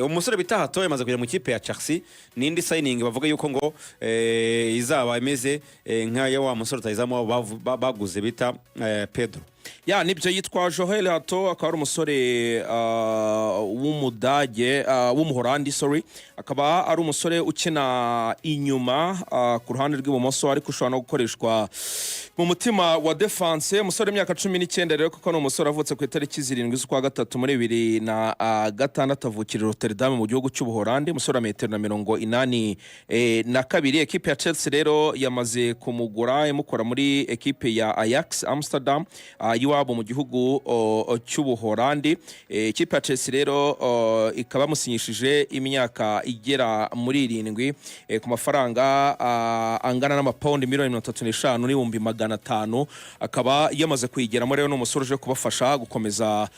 Umusore bita Hato yamaze kujya mu kipe ya Chelsea. N'indi signing bavuga yuko ngo izaba imeze nk'ayo wa musore rutahizamu wabo baguze bita Pedro. Ya, nibyo, yitwa Jorrel Hato, akaba ari umusore w'Umudage, w'Umuhorandi, sorry, akaba ari umusore ukina inyuma ku ruhande rw'ibumoso, ariko ushobora no gukoreshwa mu mutima wa defense. Umusore w'imyaka 19 rero, kuko ni umusore avutse ku itariki 7 z'ukwa gatatu muri 2006, avukira i Rotterdam mu gihugu cy'Ubuhorandi, umusore wa metero na 82. Ekipe ya Chelsea rero yamaze kumugura, imukora muri ekipe ya Ajax Amsterdam y'iwabo mu gihugu cy'Ubuhorandi. Ikipe ya Chelsea rero ikaba yamusinyishije imyaka igera muri 7 ku mafaranga angana n'amapawundi miliyoni 35,500,000, akaba yamaze kuyigeramo. Rero ni umusore uje kubafasha gukomeza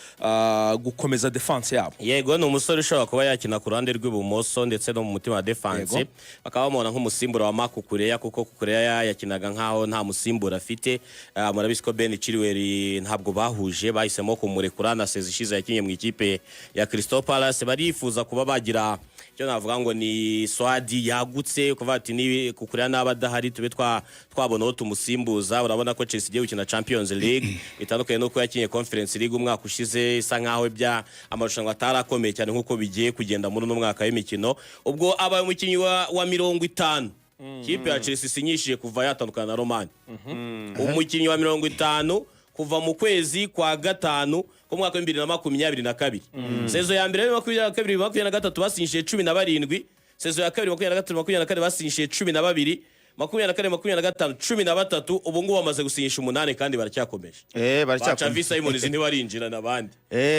defense yabo. Yego, ni umusore ushobora kuba yakina ku ruhande rw'ibumoso ndetse no mu mutima wa defense. Bakaba bamubona nk'umusimbura wa Marc Cucurella, kuko Cucurella yakinaga nkaho nta musimbura afite. Murabizi ko Ben Chilwell ntabwo bahuje, bahisemo kumurekura na saison ishize yakinnye mu ikipe ya Crystal Palace. Barifuza kuba bagira icyo navuga ngo ni squad yagutse, kuvuga ati ni Cucurella naba adahari tube twabona uwo tumusimbuza. Urabona ko Chelsea igiye gukina Champions League, bitandukanye n'uko yakinye Conference League umwaka ushize, isa nkaho bya amarushanwa atari akomeye cyane nk'uko bigiye kugenda muri uno mwaka w'imikino. Ubwo abaye umukinnyi wa 50 kipe ya Chelsea isinyishije kuva yatandukana na Roman, umukinnyi wa 50 kuva mu kwezi kwa gatanu k'umwaka wa 2022. Saison ya mbere, 2022 23, basinyishije 17. Saison ya kabiri, 23 24, basinyishije 12. 24 25, 13. Ubu ngubu bamaze gusinyisha umunani kandi baracyakomeje. Ba Baracyakomeje. Xavi Simons ntibarinjira n'abandi.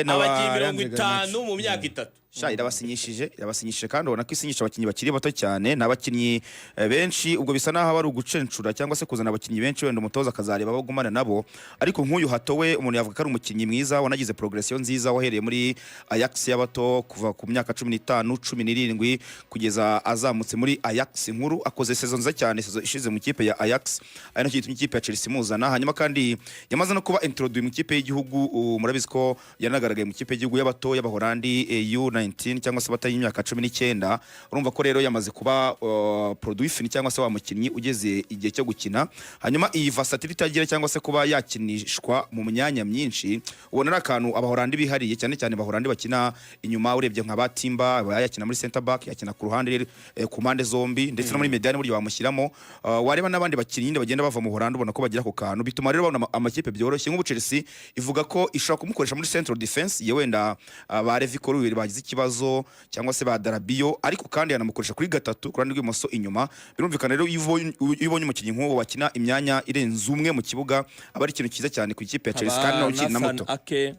N'aba Abakinnyi mirongo Leandro itanu mu myaka 3. Sha, irabasinyishije, irabasinyishije, kandi ubona ko isinyisha abakinnyi bakiri bato cyane. Ni abakinnyi benshi, ubwo bisa naho ari ugucencura cyangwa se kuzana abakinnyi benshi, wenda umutoza akazareba abo agumana nabo. Ariko nk'uyu Hato we, umuntu yavuga ko ari umukinnyi mwiza wanagize progression nziza, wahereye muri Ajax y'abato kuva ku myaka 15, 17, kugeza azamutse muri Ajax nkuru. Akoze saison nziza cyane saison ishize mu ikipe ya Ajax, ari nacyo gitumye ikipe ya Chelsea imuzana. Hanyuma kandi yamaze no kuba introduit mu ikipe y'igihugu. Murabizi ko yanagaragaye mu ikipe y'igihugu y'abato y'Abahorandi, U19 cyangwa se batari imyaka 19. Urumva ko rero yamaze kuba produit fini cyangwa se wa mukinnyi ugeze igihe cyo gukina. Hanyuma iyi versatility agira cyangwa se kuba yakinishwa mu myanya myinshi, ubona ari akantu Abahorandi bihariye, cyane cyane Abahorandi bakina inyuma. Urebye nka ba Timber, aba yakina muri center back, yakina ku ruhande, ku mpande zombi, ndetse no muri médiane buryo bamushyiramo. Wareba n'abandi bakinnyi nyine bagenda bava mu Buholandi, ubona ko bagira ako kantu, bituma rero babona amakipe byoroshye. Nk'ubu Chelsea ivuga ko ishobora kumukoresha muri central defense ye, wenda ba Levi Colwill bagize ikibazo cyangwa se ba Adarabioyo, ariko kandi yanamukoresha kuri gatatu ku ruhande rw'ibumoso inyuma. Birumvikana rero, iyo ubonye umukinnyi nk'uwo wakina imyanya irenze umwe mu kibuga, aba ari ikintu cyiza cyane ku ikipe ya Chelsea, kandi nawe ukiri na Nathan muto. Ake.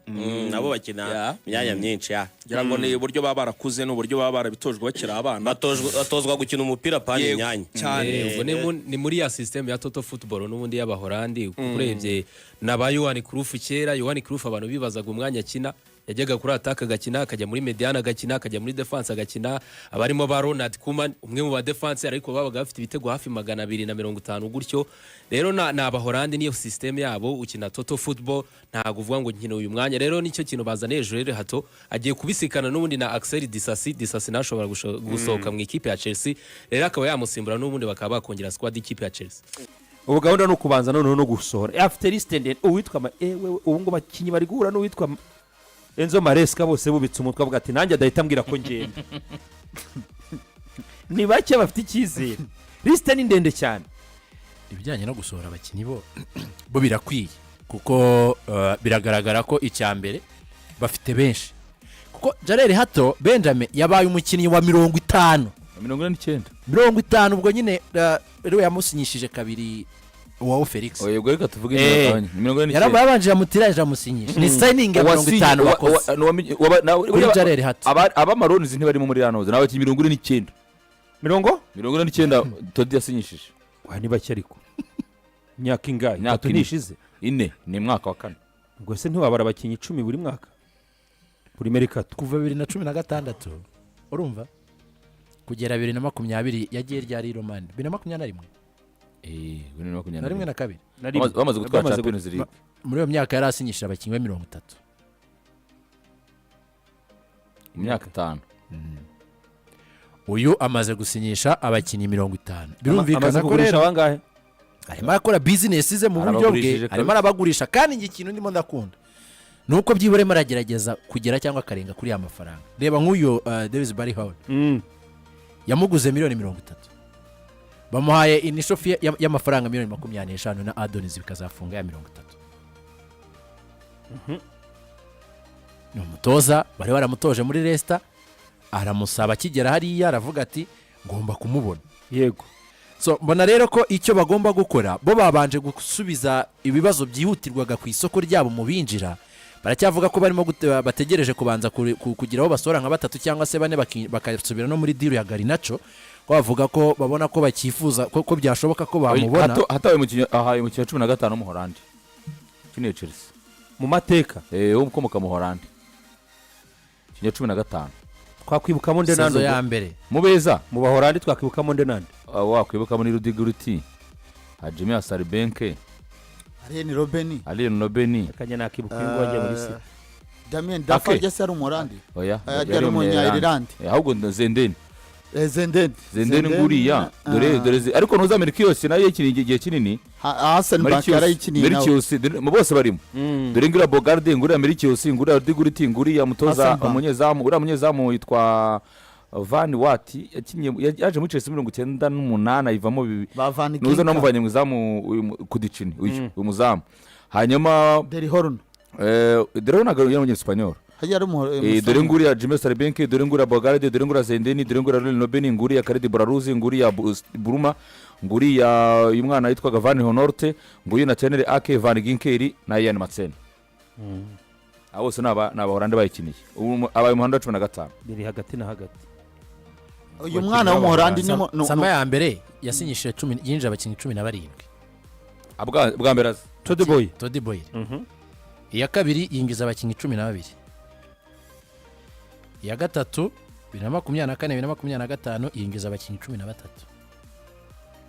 Nabo bakina imyanya myinshi ya. Ngira ngo ni uburyo baba barakuze, ni uburyo baba barabitojwe bakiri abana. Batozwa gukina umupira pani Yego, imyanya. Cyane. Ubwo ni muri ya system ya total football n'ubundi y'Abahorandi, kuko urebye na ba Johan Cruyff kera, Johan Cruyff abantu bibazaga umwanya akina, yajyaga kuri attaque agakina, akajya muri médiane agakina, akajya muri defense agakina. Abarimo ba Ronald Koeman, umwe mu ba defense, ariko babaga bafite ibitego hafi 250 gutyo. Rero ni Abahorandi, niyo system yabo, ukina total football, ntabwo uvuga ngo nkina uyu mwanya. Rero nicyo kintu bazaniye Jorrel Hato, agiye kubisikana n'ubundi na Axel Disasi. Disasi ntashobora gusohoka mu ikipe ya Chelsea, rero akaba yamusimbura n'ubundi bakaba bakongera squad y'ikipe ya Chelsea. Ubu gahunda ni ukubanza noneho no gusohora, afite liste ndende. Uwitwa ewe, ubu ngo abakinnyi bari guhura n'uwitwa Enzo Maresca, bose bubitse umutwe, avuga ati nanjye adahita ambwira ko ngenda. Ni bake bafite icyizere, liste ni ndende cyane. Ibijyanye no gusohora abakinnyi bo birakwiye, kuko biragaragara ko icya mbere bafite benshi, kuko Jorrel Hato Benjamin yabaye umukinnyi wa 50. 49. 50, ubwo nyine rero yamusinyishije kabiri uwawo Felix. Oya, ubwo reka tuvuge ni 49. Yarabanje amutiraje, amusinyisha, ni signing ya 50 bakoze kuri Jorrel Hato. Abamaronizi ntibarimo muri ranoze, ni abakinnyi 49. Mirongo 49 Todd yasinyishije. Wa, ni bake, ariko imyaka ingahe? Imyaka 3 ine. Ntishize? Ine, ni mwaka wa kane. Ubwo se ntiwabara abakinnyi 10 buri mwaka, buri mercato? Kuva 2016, urumva, kugera 2020, yagiye ryari Romani? 2021. Eh, 2021. Na rimwe na kabiri. Na rimwe. Bamaze gutwara Bamaze Champions League. Muri iyo myaka yari asinyishije abakinnyi be 30. Imyaka 5. Uyu amaze gusinyisha abakinnyi 50, birumvikana Amaze ko kugurisha rero bangahe? Arimo arakora bizinesi ze mu buryo bwe. Arabagurishije kabisa. Arimo arabagurisha, kandi njye ikintu ndimo ndakunda ni uko byibura arimo aragerageza kugera cyangwa akarenga kuri ya mafaranga. Reba nk'uyu Dewsbury Hall, yamuguze miliyoni 30, bamuhaye initial fee y'amafaranga miliyoni 25 na add-ons, bikazafunga ya 30. Ni umutoza bari baramutoje muri Leicester, aramusaba akigera hariya, aravuga ati ngomba kumubona. So mbona rero ko icyo bagomba gukora, bo babanje gusubiza ibibazo byihutirwaga ku isoko ryabo mu binjira. Baracyavuga ko barimo bategereje kubanza kugira aho basohora nka batatu cyangwa se bane, bakasubira no muri deal ya Garnacho, ko bavuga ko babona ko bakifuza ko byashoboka ko bamubona. Hatawe umukinnyi, ahaye umukinnyi wa 15 w'Umuholandi ukiniye Chelsea mu mateka. Ukomoka mu Holandi, umukinnyi wa 15. Twakwibukamo nde nande Saison ya ubwo? mbere. Mu beza. Mu Bahorandi twakwibukamo nde nande? Wakwibukamo ni Ruud Gullit, Jimmy Hasselbaink, Arjen Robben. Arjen Robben. Akajya nakibuka uyu nguyu wagiye muri City. Damien Duff. Ake. Ajya se ari Umuholandi? Oya. Yari Umunya-Ireland. Ahubwo na Zenden. Zenden. Zenden nguriya, dore dore ariko ntuza Mercurius nayo yakiniye igihe kinini. Hasselbaink yarayikiniye nawe. Mercurius mu bose barimo. Dore nguriya Bogarde, nguriya Mercurius, nguriya Ruud Gullit, nguriya mutoza. Hasselbaink. Umunyezamu, uriya munyezamu yitwa Van Watt, yakinnye, yaje muri Chelsea 98, ayivamo Ba Van nuza Ginkel. namuvanye mu izamu uyu Kudicini, uyu muzamu, hanyuma Deri Horn. Dore ntabwo yari umunyesipanyol. Hajya ari Dore nguriya Jimmy Hasselbaink, dore nguriya Bogarde, dore nguriya Zendeni, dore nguriya Arjen Robben, nguriya Khalid Boulahrouz, nguriya Bruma, nguriya uyu mwana yitwaga Van Aanholt, nguyu Nathan Ake, Van Ginkel na Ian Maatsen. Abo bose ni Abahorandi bayikiniye. Ubu abaye umuhanda wa 15. Biri hagati na hagati. Uyu mwana w'Umuholandi ni Summer ya mbere yasinyishije 10, yinjije abakinnyi 17. Ah, bwa mbere aza. Todd Boehly. Todd Boehly. Iya kabiri yinjiza abakinnyi 12. Iya gatatu, 2024, 2025, yinjiza abakinnyi 13.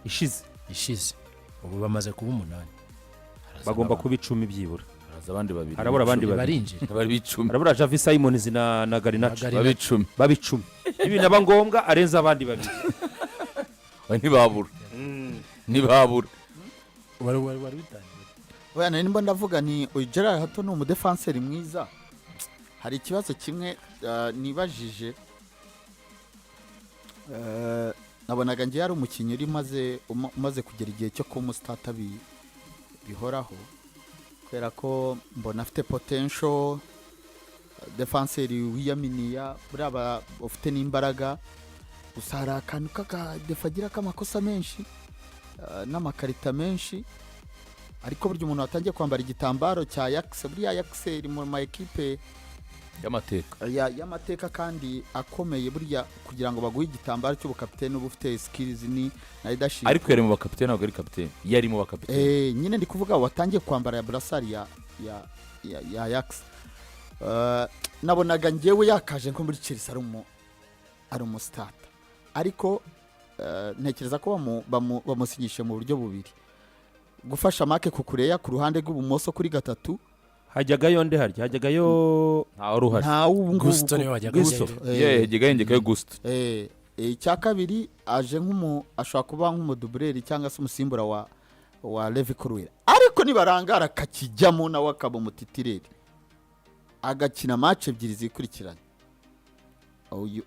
Ishize. Ishize. Ubu bamaze kuba umunani. Haraza Bagomba n'abandi. kuba 10 byibura. Haraza abandi babiri. Harabura abandi babiri. Barinjira. Bari b'icumi. Harabura Xavi Simons na Garnacho. Na Garnacho. Babe 10. Babe 10, ibinaba ngombwa arenze abandi babiri. Oya, ntibabura, ntibabura. Wari witangiye. Oya, nari ndimo ndavuga ni uyu Jorrel Hato ni umudefanseri mwiza. Hari ikibazo kimwe nibajije. Nabonaga ngiye ari umukinnyi uri umaze kugera igihe cyo kuba umustarter bihoraho, kubera ko mbona afite potential, defanseri wiyaminiya buriya ufite n'imbaraga. Gusa hari akantu k'akadefa agira k'amakosa menshi, n'amakarita menshi. Ariko burya umuntu watangiye kwambara igitambaro cya Ajax, buriya Ajax iri mu ma ekipe y'amateka. Y'amateka kandi akomeye. Burya kugira ngo baguhe igitambaro cy'ubukapiteni uba ufite skills ni na leadership. Ariko yari mu bakapiteni, ntabwo ari kapiteni, yari mu bakapiteni. Nyine ndi kuvuga watangiye kwambara ya brassard ya Ajax. Nabonaga njyewe yakaje nko muri Chelsea ari umustarter, ariko ntekereza ko bamusinyishije mu buryo bubiri: gufasha Marc Cucurella ku ruhande rw'ibumoso kuri gatatu. Hajyagayo nde harya? Hajyagayo Ntawe wari uhari. Nta ubu ngubu. Gusto niwe wajyaga. Gusto. Ajyayo. Yajyaga yengekayo Gusto. Icya kabiri, aje nk'umu ashobora kuba nk'umudubureri cyangwa se umusimbura wa Levi Colwill, ariko nibarangara akakijyamo nawe akaba umutitulaire, agakina match ebyiri zikurikiranye,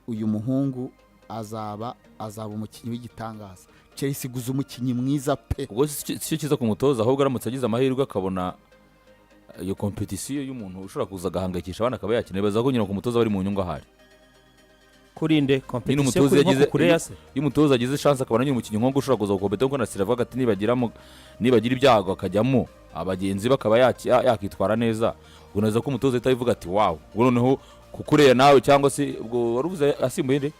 uyu muhungu azaba umukinnyi w'igitangaza. Chelsea iguze umukinnyi mwiza pe. Ubwo si cyo cyiza ku mutoza, ahubwo aramutse agize amahirwe akabona iyo compétition y'umuntu ushobora kuza agahangayikisha abana akaba yakina, bibaza ko nyine ku mutoza bari mu nyungu ahari. Kuri nde? Nyine Compétition umutoza kuri nko yagize Cucurella se? Iyo umutoza agize chance akabona nyine umukinnyi nk'uwo ushobora kuza gukompeta, kuko na Sira avuga ati nibagira ibyago akajyamo abagenzi bakaba yakitwara neza, ubwo neza ko umutoza ahita abivuga ati wow. Ubwo noneho Cucurella nawe, cyangwa se ubwo wari uvuze asimbuye nde?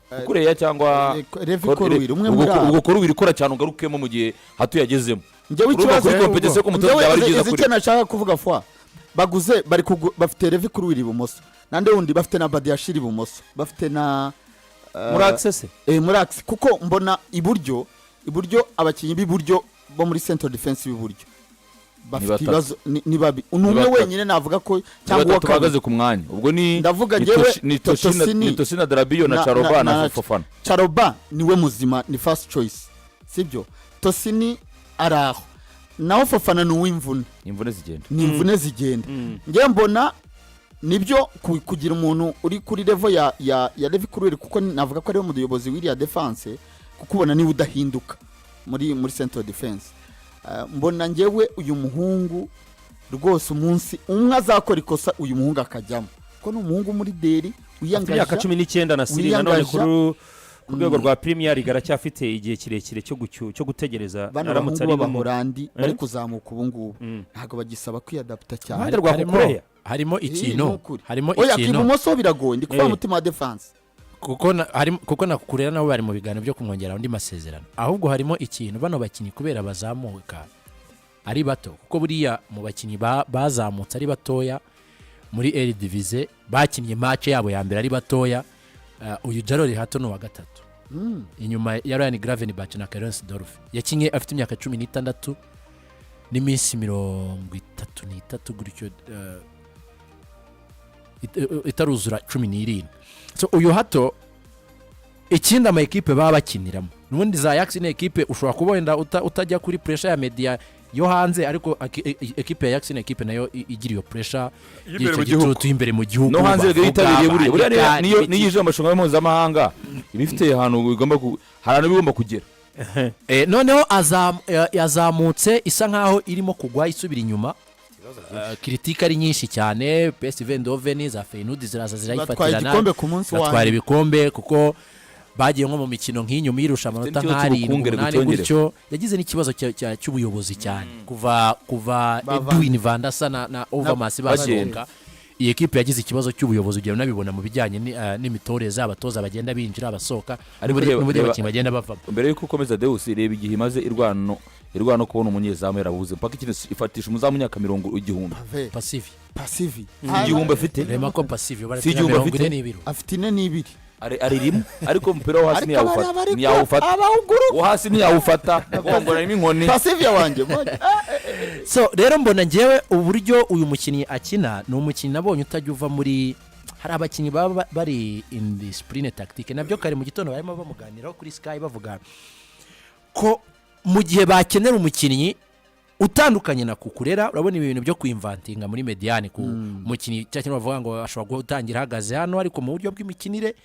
Cucurella cyangwa Levi Colwill, umwe muri abo. Ubwo Colwill ikora cyane ugarukemo mu gihe Hato yagezemo. Njyewe Urumva ikibazo kuri compétition ko umutoza njyewe byaba ari byiza uzi kuri icyo nashaka kuvuga fwa baguze bari bafite Levi Colwill ibumoso, nande wundi bafite na Badiashile ibumoso, bafite na Muri axe se? Muri axe, kuko mbona iburyo abakinnyi b'iburyo bo muri central defense b'iburyo. Bafite Batatu. ibibazo, ni babi, ni umwe Batatu. wenyine navuga ko, cyangwa uwa Batatu bahagaze kabiri. ku mwanya ubwo ni Ndavuga ni njyewe Toshina, Tosini ni Tosin Adarabioyo na Chalobah na Fofana. Chalobah niwe muzima, ni first choice, sibyo? Tosini ari aho, naho Fofana ni uw'imvune. Imvune zigenda. Ni imvune zigenda. Njye mbona nibyo kugira umuntu uri kuri level ya Levi Colwill, kuko navuga ko ariwe muyobozi w'iriya defense, kuko ubona niwe udahinduka muri central defense. Mbona njyewe uyu muhungu rwose, umunsi umwe azakora ikosa uyu muhungu akajyamo, kuko ni umuhungu muri deri Afite imyaka wiyangaja. 19 na siri nanone. Wiyangaja. Ku rwego rwa Premier League aracyafite igihe kirekire cyo gutegereza. Bano Aramutse bahungu ari no mu b'Abahorandi Eh? bari kuzamuka ubu ngubu ntabwo bagisaba kwiyadaputa cyane. Uruhande rwa Cucurella. Harimo Eh, ni ikintu ukuri. Harimo Oya, ku ikintu. ibumoso biragoye, ndi kuvuga Eh. umutima wa defense. Kuko na Cucurella nabo bari mu biganiro byo kumwongera undi masezerano. Ahubwo harimo ikintu, bano bakinnyi kubera bazamuka ari bato, kuko buriya mu bakinnyi bazamutse ari batoya muri Eredivisie, bakinnye match yabo ya mbere ari batoya, uyu Jorrel Hato ni uwa gatatu inyuma ya Ryan Gravenberch na Clarence Seedorf. Yakinnye afite imyaka 16 n'iminsi 33 gutyo, itaruzura 17. So uyu Hato, ikindi ama ekipe baba bakiniramo n'ubundi za Ajax ni ekipe ushobora kuba wenda utajya kuri pressure ya media yo hanze, ariko ekipe ya Ajax ni ekipe nayo igira iyo pressure Y'imbere mu y'icyo gihugu. gitutu y'imbere mu gihugu. No hanze rero Bavuga, yitabiriye buriya bandika, niyo n'ibiki. niyo ije amarushanwa mpuzamahanga iba ifite ahantu igomba hari ahantu iba igomba kugera. Noneho yazamutse isa nkaho irimo kugwa isubira inyuma. Critique ari nyinshi cyane. PSV Eindhoven, za Feyenoord ziraza Batwaye zirayifatirana. igikombe ku munsi wa Batwara nyuma. ibikombe, kuko bagiye nko mu mikino nk'inyuma yirusha amanota n'ikibazo nk'arindwi, cy'ubukungu 8 cyongerewe. gutyo. Yagize n'ikibazo cy'ubuyobozi cyane kuva Edwin van der Sar na Overmars basohoka. Iyi ekipe yagize ikibazo cy'ubuyobozi, ugenda unabibona mu bijyanye n'imitoreze, abatoza bagenda binjira, abasohoka, Ariko n'uburyo reba- abakinnyi bagenda bavamo. Mbere yuko ukomeza, Deus, reba igihe imaze irwana no kubona umunyezamu, yarabuze mpaka ikintu ifatisha umuzamu imyaka mirongo igihumbi. Pave. Pasivi. Pasivi. Igihumbi afite. Rema ko Pasivi Si igihumbi mirongo afite? ine n'ibiri. Afite 42. Ari rimwe, ariko umupira wo hasi Ariko ntiyawufata. ariko Ntiyawufata. abawuguruka. Wo hasi ntiyawufata, gongoramo inkoni. Pasivi wanjye. So rero mbona ngewe uburyo uyu mukinnyi akina, ni umukinnyi nabonye utajya uva muri, hari abakinnyi baba bari indiscipline tactique. Nabyo kare mu gitondo barimo bamuganiraho kuri Sky, bavuga ko mu gihe bakenera umukinnyi utandukanye na Cucurella, urabona ibi bintu byo kwimvantinga muri médiane ku mukinnyi, cya kintu bavuga ngo ashobora gutangira ahagaze hano, ariko mu buryo bw'imikinire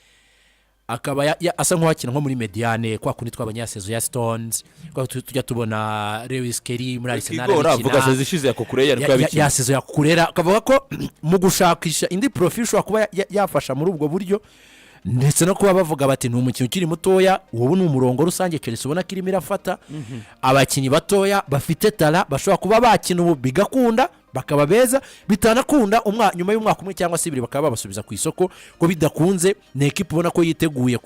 akaba asa nk'uwakina nko muri médiane, kwa kundi twabonye ya saison ya Stones, kwa tujya tubona Lewis Kelly muri Arsenal Igora abikina. avuga saison ishize ya Cucurella ariko yabikina. Ya saison ya Cucurella, akavuga ko mu gushakisha indi profil ishobora kuba yafasha muri ubwo buryo, ndetse no kuba bavuga bati ni umukinnyi ukiri mutoya. Ubu ni umurongo rusange Chelsea ubona ko irimo irafata abakinnyi batoya bafite talent, bashobora kuba bakina ubu bigakunda bakaba beza, bitanakunda nyuma y'umwaka umwe cyangwa se 2 bakaba babasubiza ku isoko. Ko bidakunze, ni ekipa ubona ko yiteguye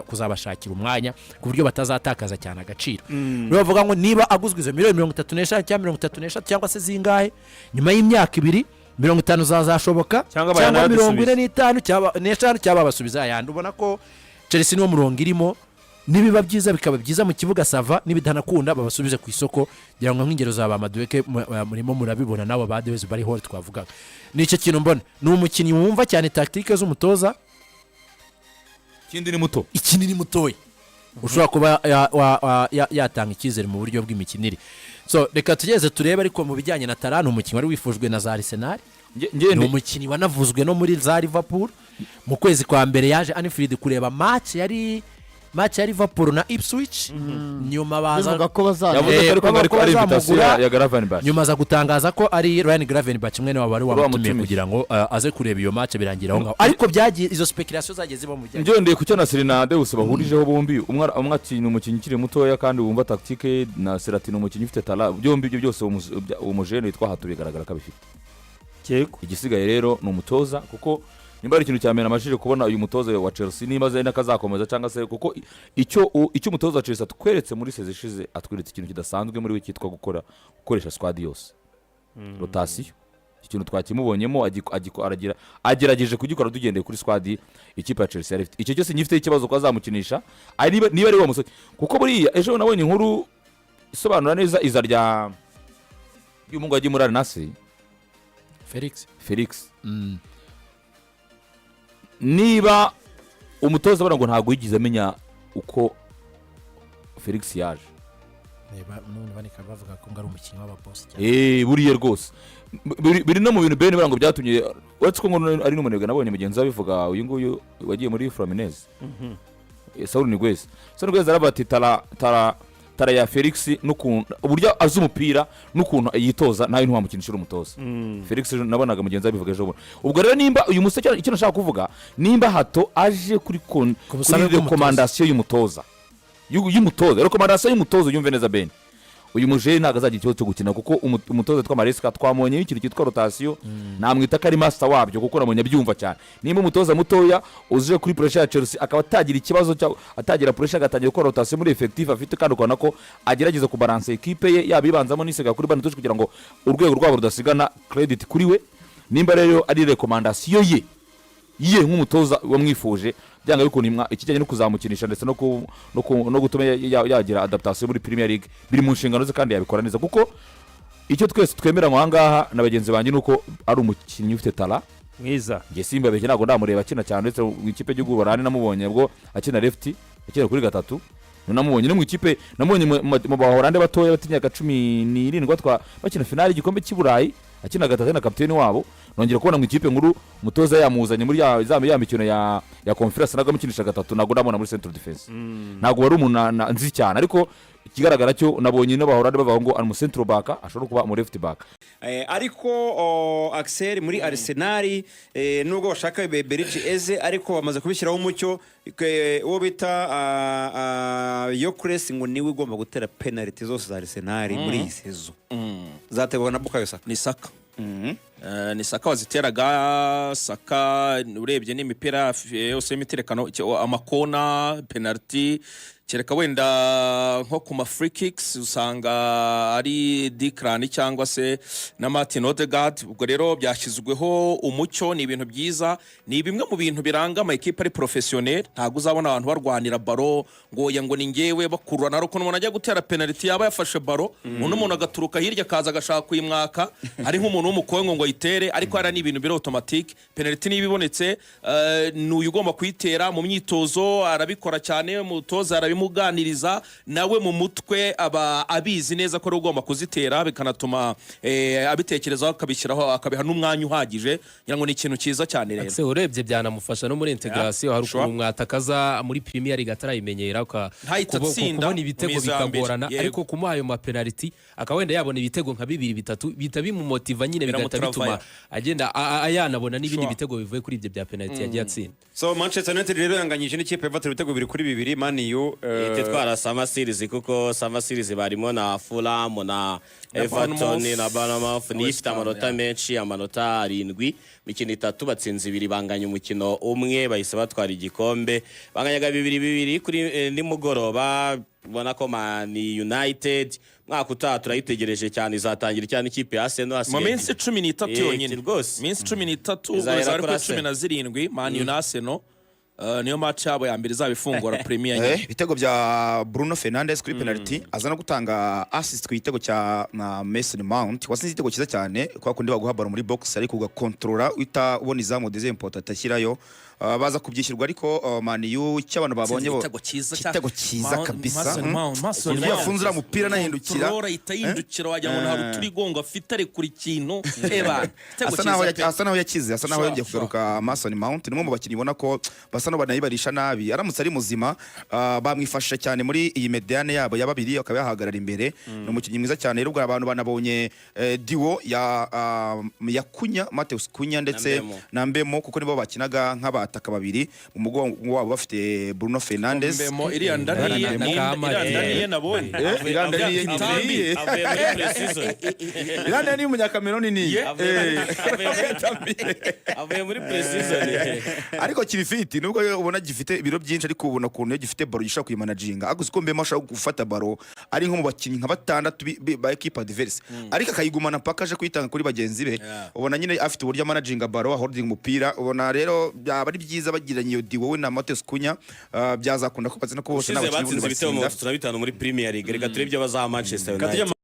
kuzabashakira umwanya ku buryo batazatakaza cyane agaciro. Rero bavuga ngo niba aguzwe izo miliyoni 35 cyangwa 33 cyangwa se zingahe, nyuma y'imyaka 2 50 zazashoboka. Cyangwa Cyangwa bayanayadusubiza. 45 cyangwa n'eshanu, cyangwa babasubiza ayandi. Ubona ko Chelsea niwo murongo irimo. Nibiba byiza bikaba byiza mu kibuga, ça va, nibitanakunda babasubize ku isoko. Kugira ngo nk'ingero za ba Madueke murimo murabibona, nabo ba Dewsbury Hall twavugaga. Ni icyo kintu mbona, ni umukinnyi wumva cyane tactique z'umutoza. Ikindi ni muto. Ikindi ni mutoya, ushobora kuba yatanga icyizere mu buryo bw'imikinire. So reka tugeze turebe. Ariko mu bijyanye na talent, ni umukinnyi wari wifujwe na za Arsenal, ni umukinnyi wanavuzwe no muri za Liverpool. Mu kwezi kwa mbere yaje Anfield kureba match, yari match ya Liverpool na Ipswich. Nyuma baza Bivuga ko bazaza. Yavuze ko ariko bavuga ariko ko ari invitation bazamugura. ya Gravenberch. Nyuma aza gutangaza ko ari Ryan Gravenberch mwene wabo wari Wari wamutumiye wamutumiye. kugira ngo aze kureba iyo match. Birangira aho ngaho, ariko byagiye izo speculation zagiye ziba mu bijyanye. Ngendeye ku cyo Nasiri na Deus bahurijeho bombi, umwe ati ni umukinnyi ukiri mutoya kandi wumva tactique, na Serati ni umukinnyi ufite talent. Byombi ibyo byose uwo mujene witwa Hato bigaragara ko abifite. Yego. Igisigaye rero ni umutoza, kuko nimba ari ikintu cya mbere namajije kubona uyu mutoza wa Chelsea, niba azi akazakomeza cyangwa se, kuko icyo umutoza wa Chelsea atweretse muri saison ishize, atweretse ikintu kidasanzwe muri we cyitwa gukoresha squad yose, rotation. Iki kintu twakimubonyemo, agerageje kugikora tugendeye kuri squad ikipe ya Chelsea yari ifite. Icyo cyose nyifiteho ikibazo ko azamukinisha niba ari wa musore, kuko buriya ejo nabonye inkuru isobanura neza iza rya Uyu muhungu wagiye muri Al Nassr. Felix. Felix. Niba umutoza abona ngo ntabwo yigeze amenya uko Felix yaje. Niba none banika bavuga ko ngo ari umukinnyi w'ababosi cyane. Buriya rwose biri no mu bintu bene buriya ngo byatumye, uretse ko ngo ari n'umunebwe, nabonye mugenzi we abivuga, uyu nguyu wagiye muri Fluminense, Saul Niguez. Saul Niguez aravuga ati tara tara tara ya Felix n'ukuntu uburyo azi umupira n'ukuntu yitoza, nawe ntiwamukinisha uri umutoza. Felix ejo nabonaga mugenzi we abivuga ejo bundi. Ubwo rero nimba uyu musore, icyo nashaka kuvuga, nimba Hato aje kuri Ku busabe kuri bw'umutoza. recommandation y'umutoza, y'umutoza, recommandation y'umutoza, yumve neza Ben, uyu mujeri ntabwo azagira ikibazo cyo gukina, kuko umutoza witwa Maresca twamubonyeho ikintu cyitwa rotation, namwita ko ari master wabyo, kuko namubonye abyumva cyane. Nimba umutoza mutoya uje kuri pressure ya Chelsea akaba atagira ikibazo cya atagira pressure, agatangira gukora rotation muri effectif afite, kandi ukabona ko agerageza kubalansa ekipe ye, yaba ibanzamo n'isiga kuri banc de touche, kugira ngo urwego rwabo rudasigana, credit kuri we. Nimba rero ari recommandation ye nk'umutoza wamwifuje, byanga bikunda ikijyanye no kuzamukinisha ndetse no gutuma yagira adaptation muri Premier League biri mu nshingano ze, kandi yabikora neza, kuko icyo twese twemeranywa aha ngaha na bagenzi banjye ni uko ari umukinnyi ufite talent. Mwiza. Njye simbabeshye, ntabwo ndamureba akina cyane, uretse mu ikipe y'igihugu barane namubonye ubwo akina left, akina kuri gatatu. Namubonye no mu ikipe, namubonye mu Bahorande batoya bafite imyaka 17 bakina finale y'igikombe cy'i Burayi, akina gatatu na kapiteni wabo. Nongera kubona mu ikipe nkuru umutoza yamuzanye muri ya mikino ya conference, nabwo amukinisha gatatu. Ntabwo ndamubona muri central defense, ntabwo wari umuntu nzi cyane, ariko ikigaragara cyo nabonye n'Abahorande bavuga ngo ari mu central back, ashobora kuba mu left back. Ariko Axel, muri Arsenal, nubwo bashaka Eberechi Eze, ariko bamaze kubishyiraho umucyo, uwo bita Gyökeres ngo niwe ugomba gutera penalty zose za Arsenal muri iyi saison, zategwa na Bukayo Saka. Ni Saka. Ni Saka waziteraga. Saka urebye n'imipira yose y'imiterekano, amakona, penalty, kereka wenda nko ku ma free kicks usanga ari Declan cyangwa se na Martin Odegaard. Ubwo rero byashyizweho umucyo, ni ibintu byiza, ni bimwe mu bintu biranga ama ekipe ari professionnel. Ntabwo uzabona abantu barwanira ballon ngo oya, ngo ni ngewe, bakururana. Hari ukuntu umuntu ajya gutera penalty, yaba yafashe ballon, undi muntu agaturuka hirya akaza agashaka kuyimwaka, ari nk'umuntu w'umukongo ngo ayitere, ariko hariya ni ibintu biri automatique. Penalty niba ibonetse, ni uyu ugomba kuyitera. Mu myitozo arabikora cyane, umutoza arabimuganiriza, nawe mu mutwe aba abizi neza ko ari ugomba kuzitera, bikanatuma abitekerezaho, akabishyiraho, akabiha n'umwanya uhagije. Ngira ngo ni ikintu cyiza cyane rero. Ese urebye byanamufasha no muri integration. Hari ukuntu mwatakaza muri Premier League atarayimenyera, Ntahita atsinda kubona ibitego mu iza mbere. bikagorana. Yego. Ariko kumuha ayo mapenaliti, akaba wenda yabona ibitego nka bibiri, bitatu, bihita bimumotiva nyine, bigahita bituma Biramutravaya. agenda yanabona n'ibindi Sure. bitego bivuye kuri ibyo bya penaliti yagiye atsinda. So Manchester United rero yanganyije n'ikipe ya Everton ibitego 2-2. Man U Ihita itwara Summer Series, kuko Summer Series barimo na Fulham na Everton Bournemouth. na Bournemouth. Niyo West ifite Ham, amanota yeah. menshi, amanota 7, imikino itatu batsinze ibiri, banganya umukino umwe, bahise batwara igikombe. Banganyaga 2-2 kuri nimugoroba. Ubona ko Man United mwaka utaha turayitegereje cyane, izatangira cyane ikipe ya Arsenal Mu minsi 13 yonyine. Rwose. Minsi 13 Izahera ubwo kuri kuri cumi Arsenal. na zirindwi Man U na Arsenal. Niyo match yabo ya mbere izaba ifungura Premier nyine. Ibitego bya Bruno Fernandes kuri penalty, aza no gutanga assist ku gitego cya na Mason Mount wasinze igitego cyiza cyane, kwa kundi baguha ballon muri box ariko ugakontorora uhita ubona izamu, deuxième poteau atashyirayo. Baza kubyishyurwa, ariko Man U icyo abantu babonye Igitego cyiza igitego cyiza kabisa. Mason Mount, Mason Uburyo Mount. yafunze uriya mupira anahindukira. Control ahita yindukira, wagira ngo nta ruturigongo afite, arekura ikintu eba igitego Asa naho cyiza pe. asa naho yakize, asa naho yongeye kugaruka. Mason Mount ni umwe mu bakinnyi ubona ko basa n'aho banayibarisha nabi. Aramutse ari muzima, bamwifashisha cyane muri iyi médiane yabo ya babiri, akaba yahagarara imbere. Ni umukinnyi mwiza cyane rero. Ubwo abantu banabonye duo ya Cunha, Matheus Cunha ndetse Na Mbeumo. na Mbeumo, kuko nibo bakinaga nk'abataka babiri mu mugongo wabo bafite Bruno Fernandes. Mbeumo iriya ndaniye Na Kamari. iriya ndaniye nabonye. Iriya ndaniye Itambi. niye. Avuye muri pre-season. Iriya ndaniye y'umunyakameroni niye. Avuye muri pre-season. Ariko kiri fit, nubwo ubona gifite ibiro byinshi, ariko ubona ukuntu iyo gifite ballon gishobora kuyimanaginga. Ariko siko Mbeumo ashobora gufata ballon ari nko mu bakinnyi nka batandatu ba equipe adverse, ariko akayigumana paka aje kuyitanga kuri bagenzi be. Ubona nyine afite uburyo amanaginga ballon, holding umupira. Ubona rero byaba ari byiza bagiranye iyo duo we na Matheus Cunha, byazakunda ko bazina ko bose Ushize n'abakinnyi batsinze bundi ibitego mirongo batsinda. itatu na bitanu muri Premier League. Reka turebe ibyo bazaha Manchester Katujya United.